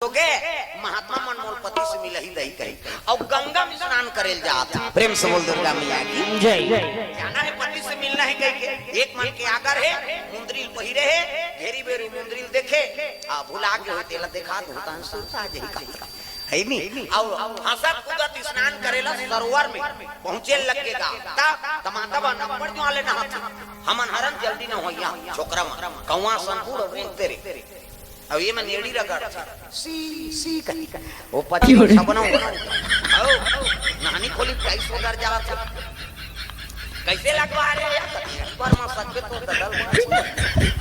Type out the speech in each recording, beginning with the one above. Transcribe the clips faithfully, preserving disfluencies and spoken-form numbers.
तो गे, महात्मा मन मोर पति से मिलही दई कही, अउ गंगा में स्नान करे ल जात हे। प्रेम से बोल दुर्गा मैया की। जय। जाना हे पति से मिलना हे कही के, एक मन के आगर हे, मुंदरी ल पहिरे हे, घेरी बेरी मुंदरी ल देखे, आ भुला के होय तेला देखा दो, तहन सुरता जही का। हे नी? अउ हंसत कूदत स्नान करेला सरोवर में पहुंचे लग के गा। ता, त माता बा नंबर जो आले नहात हे। हमन हरन जल्दी न होइया, छोकरा मन। कौआ सन बूढ़ अउ तेरे। अउ ये मन एड़ी रगड़। सी, सी कही। वो पति छबना हो। अउ, नहानी खोली टाइस वगैरह जावत हे। कैसे लगवा रहे यार? पर मा सकबे तो ददल।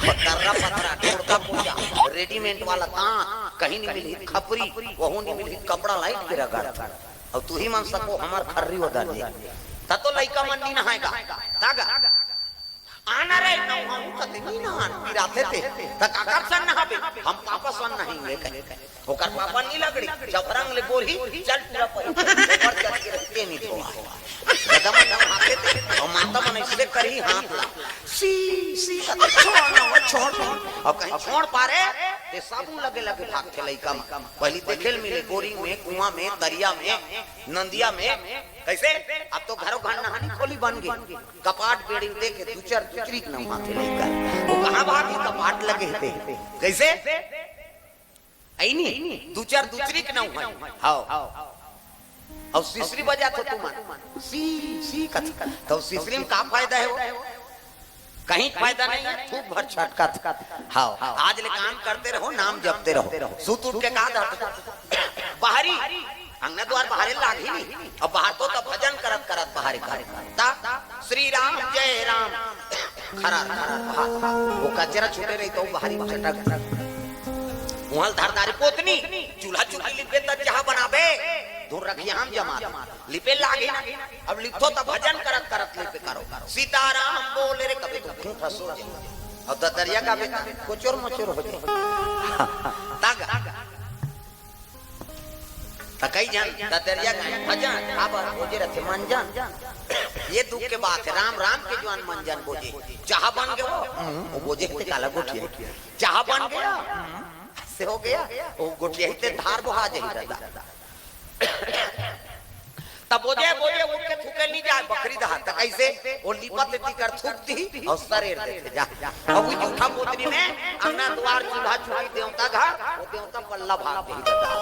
पतरा पतरा, टोड़का पूजा, रेडीमेड वाला तांत, कहीं नहीं मिली खपरी, वहू नहीं मिली कपड़ा लाइट के रगड़। अउ तुही मन सको हमर खर्री ओदर जे। त तो लइका मन नी नहाय गा। ता गा। आना रे, नहाहूं कते नी नहान, पिराथे ते। त काकर सन नहाबे? हम पापा सन नहाएंगे कहे। ओकर पापा नी लगड़ी, जब रंग ले बोरही, चल पूरा परी। ऊपर चढ़ के रहते नी धोआ। दादा मन नहाथे ते, अउ माता मन ऐसे करही हाथ ला। सी, सी, छोड़ ना, छोड़, छोड़। अउ कहीं छोड़ पारे, ते साबुन लगे लगे भागथे लइका मन। पहली देखे ल मिले, बोरिंग में, कुआं में, दरिया में, नंदिया में। कैसे? अब तो घरों घर नहानी खोली बन गे। कपाट बेड़ी दे के दू चार दुचरी के नहाथे लइका। वो कहाँ भागी? कपाट लगे हे ते। कैसे? अइनी? दू चार दुचरी के नहाय। हाव। अउ सिसरी बजात हो तुमन। सी, सी कथी? त सिसरी में का फायदा हे वो? कहीं फायदा नहीं हे, थूक भर छटकत। हाव, आज ले काम करते रहो, नाम जपते रहो। सुत उठ के का जाते? बाहरी, अंगना द्वार बाहरे लागही नहीं। अब बाहर तो, तो भजन करत करत बाहरे कर। ता श्री राम जय राम। खरा, खरा, खरा। वो कचरा छूटे रही तो बाहरी चटक। उहल धरदारी पोतनी, चूल्हा चुकी लिपे त चाह बनाबे। धुन रखिया हम जमा। लिपे लागे ना। अब लिपथो त भजन करत करत लिपे करो। सीताराम बोले रे, कभी तो खूंट हंसो जे। अउ ददरिया का बेटा कोचोर मोचोर हो जाए। तग। त कई जन ददरिया का भजन, अब बोजे रथे मंजन। ये दुख के बात हे, राम राम के जुआन मंजन बोजे। चाह बन गयो, हम्म, वो बोजे हे ते काला गोठिया। चाह बन गया, हम्म, से हो गया, वो गोठिया ही ते धार बोहा जाही दादा। तब बोजे, बोजे, उठ के थूके नहीं जाए, बकरी दहा। त कैसे? वो लिपत ती कर थूक दी अउ सरेर देथे, जा। अब वो जूठा पोतनी में अंगना द्वार, चूल्हा चुकी, देवता घर, वो देवता पल्ला भाग दे दादा।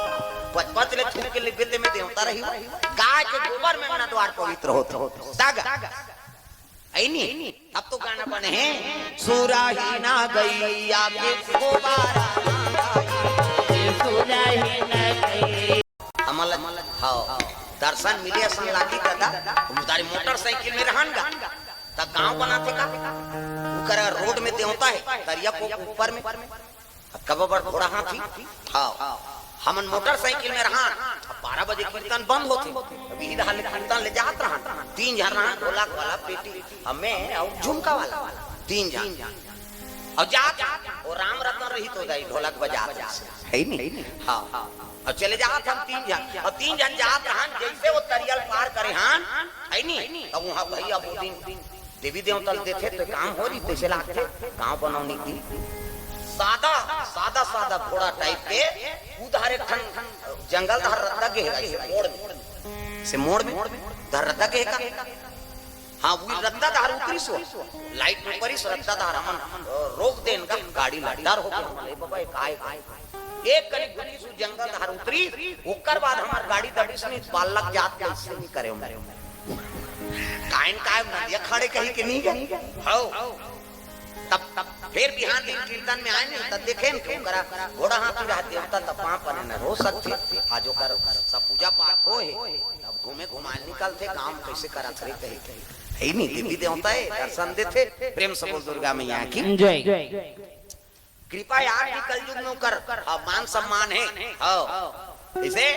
पच पच ले थूक के लिपे ते में देवता रही हो। गाय के गोबर में अंगना द्वार पवित्र होत। तग। अइनी? तब तो गाना बने हे। सुराही ना गैया के गोबारा ना गाई। सुराही ना गई। हमला, हाव, दर्शन मिले असन लागी दादा। हम उधारी मोटरसाइकिल में रहन गा। तब गांव बनाथे का? उकरा रोड में देवता हे, दरिया को ऊपर में। अब कब बड़ घोड़ा हाथी? हाव। हमन मोटरसाइकिल में रहन, अब बारह बजे कीर्तन बंद होथे। अब इही डहार ले कीर्तन ले जात रहन। तीन झन रहन, ढोलक वाला, पेटी, हमें अउ झुमका वाला। तीन झन। अउ जात, वो राम रतन रही तो दाई ढोलक बजात हे नी? हाव। अउ चले जात हम तीन झन। अउ तीन झन जात रहन, जैसे वो तरिया ल पार करे हन, हे नी? तब वहाँ भैया बोलिन, देवी देवता ल देथे त काम हो रही, तैसे लागथे। गांव बनौनी की सादा, सादा, सादा घोड़ा टाइप के, उधार एक ठन जंगल धार रद्दा गे हे, ऐसे मोड़ में, से मोड़ में धार रद्दा गे हे का? हाँ, वो रद्दा धार उतरी सो, लाइट में परी सो रद्दा धार, हमन, अ, रोक देन का, गाड़ी ला डर हो गया, हमन, "ए बाबा, ये काय, काय?" एक कनी घुसी सो जंगल धार उतरी, ओकर बाद हमार गाड़ी दबिस नहीं, बालक जात कैसे नहीं करे हमन। कायन काय नदिया खड़े कही के नहीं गए? हाव। तब, तब फिर बिहान दिन कीर्तन में आए नहीं, तब देखे न क्यों करा, घोड़ा हाथी रहा देवता तब पाँव परे न रो सकथे। आज ओकर सब पूजा पाठ हो हे, तब घूमे घुमाए निकलथे, गांव में कैसे करत रहे कही। हे नहीं, देवी देवता हे, दर्शन देथे। प्रेम से बोल दुर्गा मैया की। जय। कृपा यार भी कलयुग में ओकर, हाँ, मान सम्मान हे। हाँ। इसे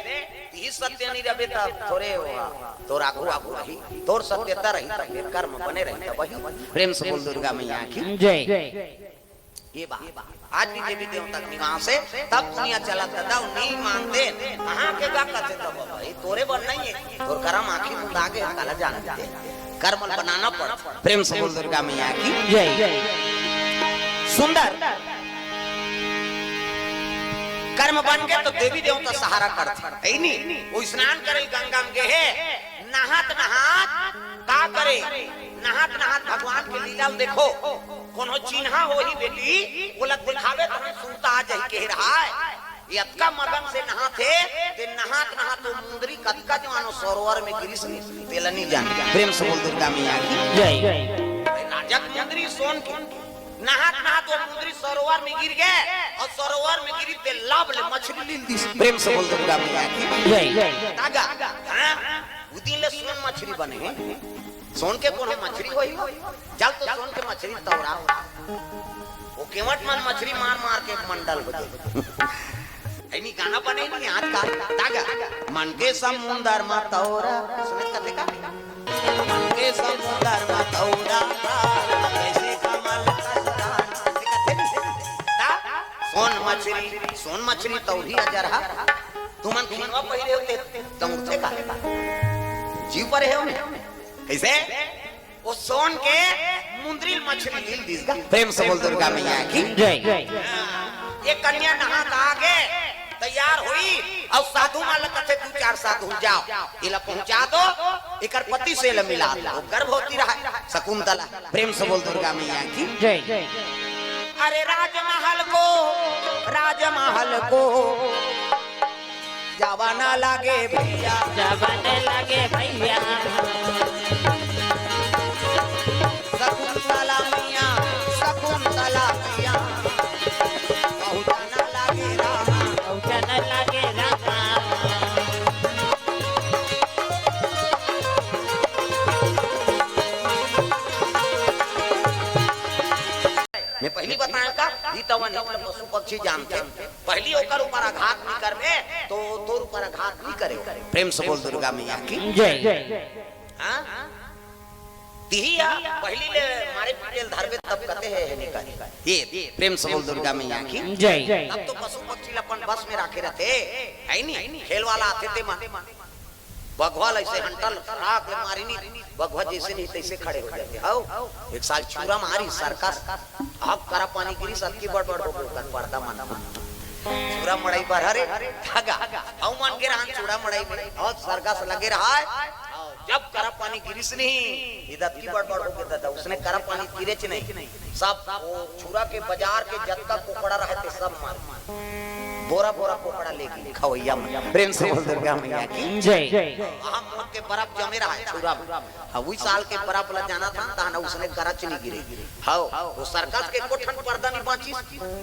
तीस सत्य नहीं रहे तब थोरे हो, हाँ, तोर आगू आगू रही, तोर सत्यता रही तब फिर कर्म बने रही तब वही। प्रेम से बोल दुर्गा मैया की। जय। ये बात। आज भी देवी देवता के निवास हे, तब दुनिया चलत हे, तब नहीं मानते। कहाँ के गा कहते तब भाई, तोरे बर नहीं हे, तोर करम आँखी मुंदा गे, काला जानते। कर्म बनाना पड़। प्रेम से बोल दुर्गा मैया की। जय। सुंदर। कर्म बन गे तो देवी देवता सहारा करथे, हे नी? वो स्नान करे गंगा में गे हे, नहात नहात का करे, नहात नहात भगवान के लीला ल देखो, कोनो चिन्हा होही बेटी, ओला दिखावे तो हम सुरता आ जाही कहे रहा हे। ये अतका मगन से नहात हे, ते नहात नहात वो मुंदरी कतका जवानो सरोवर में गिरिस नी, तेला नी जान। प्रेम से बोल दुर्गा मैया की जय। राजा के मुंदरी सोन के, नहात नहात वो मुंदरी सरोवर में गिर गे, अउ सरोवर में गिरी ते लाभ ले मछरी लील दिस। प्रेम से बोल दुर्गा मैया की जय। तागा, हाँ? उदिन ले सोन मछरी बने हे। सोन के कोनो मछरी होही वो? चल तो सोन के मछरी तौरा। वो केवट मन मछरी मार मार के मंडल हो जाए। ऐनी गाना बने नी आज का। तागा, मन के समुंदर मा तौरा। सुने कथे का? मन के समुंदर मा तौरा, जैसे कमल कस दान। कथे नी? ता? सोन मछरी, सोन मछरी तौरी अजर हा। तुमन खिनवा पहिरे होते, तम उठे का? जीव पर हे उन्हें। कैसे? वो सोन के मुंदरी मछरी लील दिस गा। प्रेम से बोल दुर्गा मैया की जय। ये कन्या नहा के आगे तैयार होई, अउ साधु मन ल कथे, दू चार साधु जाओ, इला पहुंचा दो, एकर पति से इला मिला दो, वो गर्भवती रहा शकुंतला। प्रेम से बोल दुर्गा मैया की जय। अरे राजमहल को, राजमहल को जावा ना लागे भैया, जावा ना लागे भैया। शकुंतला मैया, शकुंतला मैया, पहुँचा ना लागे रामा, पहुँचा ना लागे रामा। मैं पहली बताया का, ई तवन ही पशु पक्षी जानते। पहली ओकर ऊपर आघात नहीं करबे, तो तोर ऊपर आघात नहीं करे। प्रेम से बोल दुर्गा मैया की जय। हाँ? तिही या पहली ले मारे पीटे ल धरबे तब कथे हे, हे नहीं करे। ये प्रेम से बोल दुर्गा मैया की जय। तब तो पशु पक्षी ल अपन बस में राखे रहते, है नी? खेल वाला आथे ते मन। बघवा ल ऐसे हंटल राख ले मारिनी, बघवा जैसे नहीं तैसे खड़े हो जाते। हौ, एक साल छुरा मारी सर्कस, अब करा पानी गिरी, सतकी बड़ बड़ हो गए, ओकर पर्दा मन। छुरा मड़ई बर हरे, धागा, हौ मन के रहन छुरा मड़ई में, और सर्कस लगे रहा है। जब करा पानी गिरिस नहीं, इधर की बड़ बड़ हो गए दादा, उसने करा पानी गिरेच नहीं। सब वो छुरा के बाजार के जतका कोकड़ा रहे थे, सब मार। बोरा बोरा कोकड़ा लेके खवैया मन। प्रेम से बोल दुर्गा मैया की जय। वहाँ मोट के बर्फ जमे रहा है छुरा में। हाँ, वही साल के बर्फ ला जाना था, तहना उसने करच नहीं गिरे। हाँ, वो सर्कस के कोठन पर्दा नहीं बांचिस।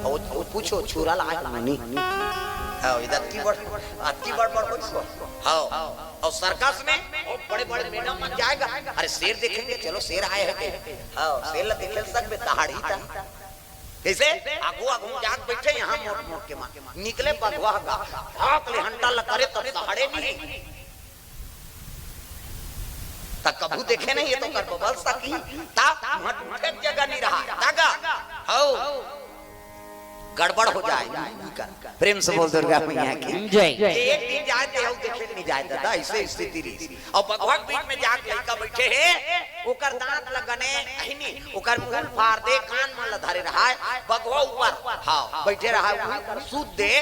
वो, वो पूछो, छुरा ला आए नहीं। हाँ, इधर की बड़, अतकी बड़ बड़ होइस। हाँ, और सर्कस में वो बड़े बड़े मैडम मन जाएगा, अरे शेर देखेंगे, चलो शेर आए हैं। हाँ, शेर ला देखे सकबे, तहाड़ी था। कैसे? आगू आगू जात बैठे, यहाँ मोट मोट के मार। निकले बघवा का, भाग ले हंटा ल करे तब तहाड़े नहीं। त कभू देखे नहीं, ये तो कर बबल सकी। ता मत उठे जगह नहीं रहा। तागा, हौ, गड़बड़ हो जाए। प्रेम से बोल दुर्गा मैया की जय। एक दिन जाए ते हौ देखे नहीं जाए दादा, ऐसे स्थिति रही। और बघवा के बीच में जाके लड़का बैठे है, ओकर दांत लगने अहिनी, ओकर मुंह फाड़ दे, कान मन ल धरे रहा है, बघवा ऊपर, हाँ, बैठे रहा है, वही सूत दे।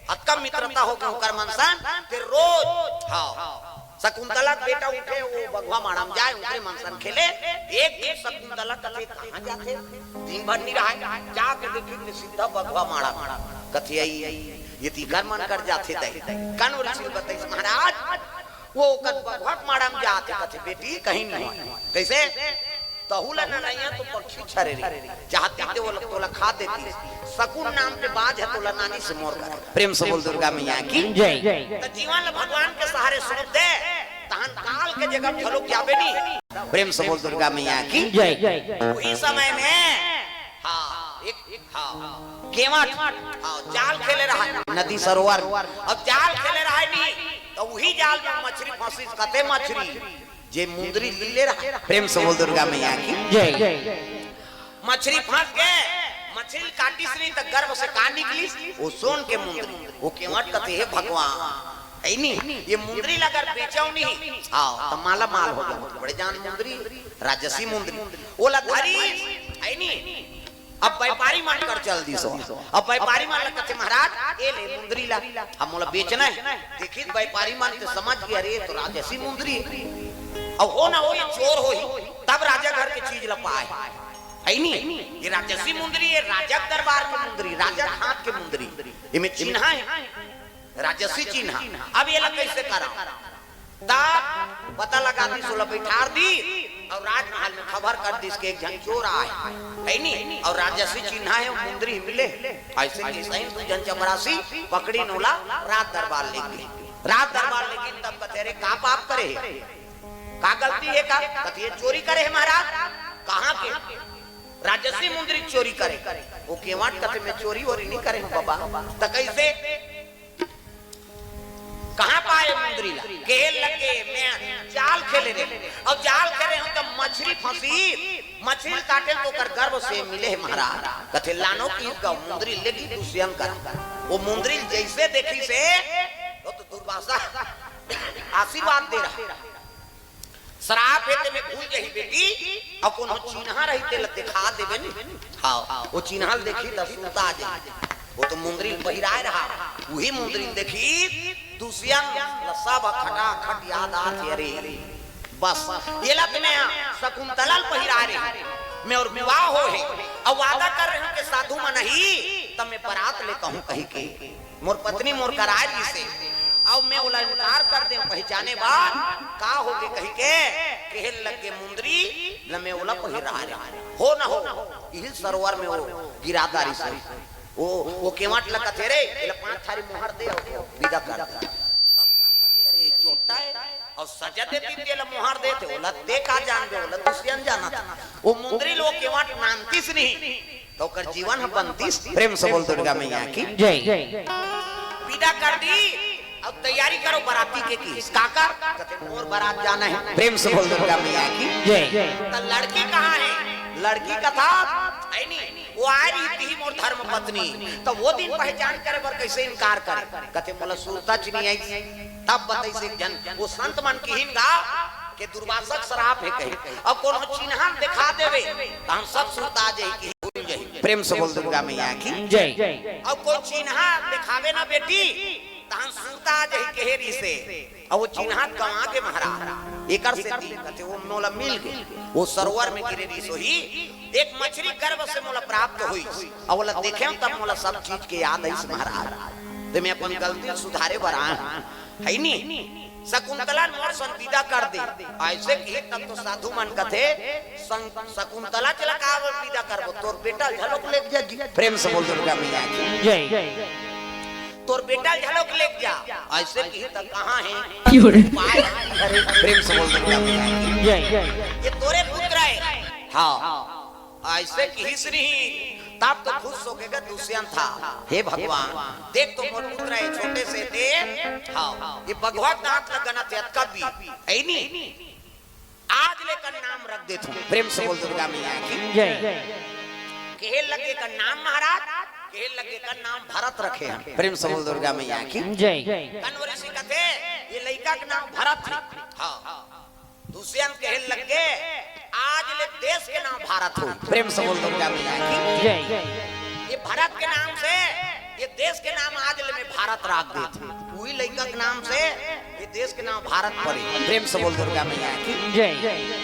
अतका मित्रता हो गए ओकर मन सन, ते रोज, हाँ, शकुंतला के बेटा उठे, वो बघवा माड़ा में जाए, ओकरे मन सन खेले। एक दिन शकुंतला कथे, "कहाँ जाथे? दिन भर नहीं रहा है।" जाके देखी, ते सीधा बघवा माड़ा में। कथे, "आई, ये तीकर मन कर जाथे तई।" कन और सुन बताइस, महाराज, वो ओकर बघवा के माड़ा में जाथे, कथे, "बेटी, कहीं नहीं हो।" कैसे? तहू ला ना नहीं है तो पक्षी छरे रे। चाहती ते वो तोला खा देती। शकुन नाम के बाज है, तोला नानी से मोर कर। प्रेम से बोल दुर्गा मैया की जय। तो जीवन ला भगवान के सहारे सौंप दे, तहन काल के जगह झलक जाबे नहीं। प्रेम से बोल दुर्गा मैया की जय। वही समय में, हाँ, एक, एक, हाँ, केवट, हाँ, जाल खेले रहा है नदी सरोवर। अब जाल खेले रहा है नहीं, तो वही जाल में मछली फंसी, कते मछली, जे मुंदरी लीले रहा। प्रेम से बोल दुर्गा मैया की जय। मछली फंस गए, मछली काटिस नहीं तो गर्भ से का निकली? वो सोन के मुंदरी। वो केवट कथे, "हे भगवान, है नहीं, ये मुंदरी ला अगर बेचो नहीं, हाँ, तो माला माल हो जाओ।" बड़े जान मुंदरी, राजसी मुंदरी, ओला धरी, है नहीं, अब व्यापारी मन कर चल दिस। अब व्यापारी मन ला कथे, महाराज, ए ले मुंदरी ला, अब मोला बेचना हे। देखिस व्यापारी मन ते समझ गे, अरे, ए तो राजसी मुंदरी हे। अब हो ना हो, ए चोर होही, तब राजा घर के चीज ला पाय। हे नी? ए राजसी मुंदरी, ए राजा के दरबार के मुंदरी, राजा के हाथ के मुंदरी, एमे चिन्हा हे। राजसी चिन्हा। अब एला कइसे करंव? त पता लगा दिस, ओला बइठार दिस अउ राजमहल में खबर कर दिस के एक झन चोर आय हे, हे नी? अउ राजसी चिन्हा हे, मुंदरी मिले। अइसे कहिस, दू झन चपरासी पकड़िन ओला, राज दरबार लेगे। राज दरबार लेगे तब कथे, अरे, का पाप करे हे? का गलती हे का? कथे, ए चोरी करे हे महाराज। कहाँ के? राजसी मुंदरी चोरी करे। ओ केंवाट कथे, मैं चोरी वोरी नइ करे हंव बबा। त कइसे? कहाँ पाय मुंदरी ला? कहे लगे, मैं जाल खेले रहेंव, अउ जाल खेले रहेंव त मछरी फंसिस, मछरी काटेंव त ओकर गर्भ से मिले हे महाराज। कथे, लानव कहिके मुंदरी लेगिस दुष्यंत करा। ओ मुंदरी जइसे देखिस, ओ तो दुर्वासा आशीर्वाद दे रहा, श्राप हे तेमे भूल जही बेटी, अउ कोनो चिन्हा रही तेला देखा देबे नी। हाँ, ओ चिन्हा ल देखिस त सुरता आ जही। ओ तो मुंदरी ल पहिराय रहा, उही मुंदरी ल देखिस दुष्यंत ल सब खटाखट याद आथे, अरे बस, एला तो मैं शकुंतला ल पहिराय रहेंव, मोर विवाह होहे, अउ वादा करे रहेंव के साधु मन आही, त मैं बरात लेके आहूं कहिके। मोर पत्नी मोर करा रिहिसे, अउ मैं ओला इनकार कर देंव पहिचाने बर, का होगे कहिके, कहे लगे मुंदरी ल मैं ओला पहिराय रहेंव। हो न हो, इही सरोवर में ओ गिरा डारिस। ओ, ओ केंवाट ल कथे, रे, एला पांच थारी मोहर दे, अउ विदा कर दे। सब झन कथे, अरे, चोट्टा हे, अउ सजा देतिस तेला मोहर देथे, ओला ते का जानबे, ओला दुष्यंत जानथे। ओ मुंदरी ल ओ केंवाट नानतिस नहीं, त ओकर जीवन ह बनतिस। प्रेम से बोल दुर्गा मैया की। जय। विदा कर दिस, अउ तैयारी करो बराती के कहिस। काकर? कथे, मोर बरात जाना हे। प्रेम से बोल दुर्गा मैया की। जय। त लड़की कहाँ हे? लड़की कथे, हे नी, ओ आय रहिस, तिही मोर धर्म पत्नी। त ओ दिन पहिचान करे बर कइसे इनकार करे? कथे, मोला सुरता च नइ आइस। तब बताइस एक झन, ओ संत मन किहिन गा, के दुर्वासा के श्राप हे कहिके। अउ कोनो चिन्हा देखा देबे, त हम सब सुरता आ जही, कि भूल जही। प्रेम से बोल दुर्गा मैया की। जय। अउ कोई चिन्हा देखाबे ना बेटी, त हम सुरता आ जही कहे रिहिसे। अउ ओ चिन्हा गंवा गे महाराज। एकर सेती कथे, ओ मोला मिल गे। ओ सरोवर में गिरे रिहिस होही, एक मछरी गर्भ से मोला प्राप्त होइस। अउ ओला देखेंव तब मोला सब चीज के याद आइस महाराज। त मैं अपन गलती ल सुधारे बर आय हंव। हे नी? शकुंतला ल मोर संग विदा कर दे। अइसे कहिस तब तो साधु मन कथे, शकुंतला ल का विदा करबो, तोर बेटा ल घलोक लेग जा। प्रेम से बोल दुर्गा मैया की। जय। तोर बेटा ल घलोक लेग जा। अइसे कहिस त कहाँ हे? प्रेम से बोल दुर्गा मैया की। जय। ए तोरे पुत्र हे। हाँ। अइसे कहिस नहीं, तब तो खुश होगे दुष्यंत ह। हे भगवान, देख तो मोर पुत्र हे छोटे से ते। हाँ, ए बघवा के दांत ल गनथे अतका भी। हे नी? आज ले एकर नाम रख देथंव। प्रेम से बोल दुर्गा मैया की। जय। कहे लगे एकर नाम महाराज, कहे लगे एकर नाम भरत रखे हन। प्रेम से बोल दुर्गा मैया की। जय। कण्व ऋषि कथे, ए लइका के नाम भरत हे। हाँ। दुष्यंत कहे लगे, आज ले देश के नाम भारत होही। प्रेम से बोल दुर्गा मैया की। जय। ए भरत के नाम से, ए देश के नाम आज ले मैं भारत राख देथंव। उही लइका के नाम से ए देश के नाम भारत पड़े। प्रेम से बोल दुर्गा मैया की। जय।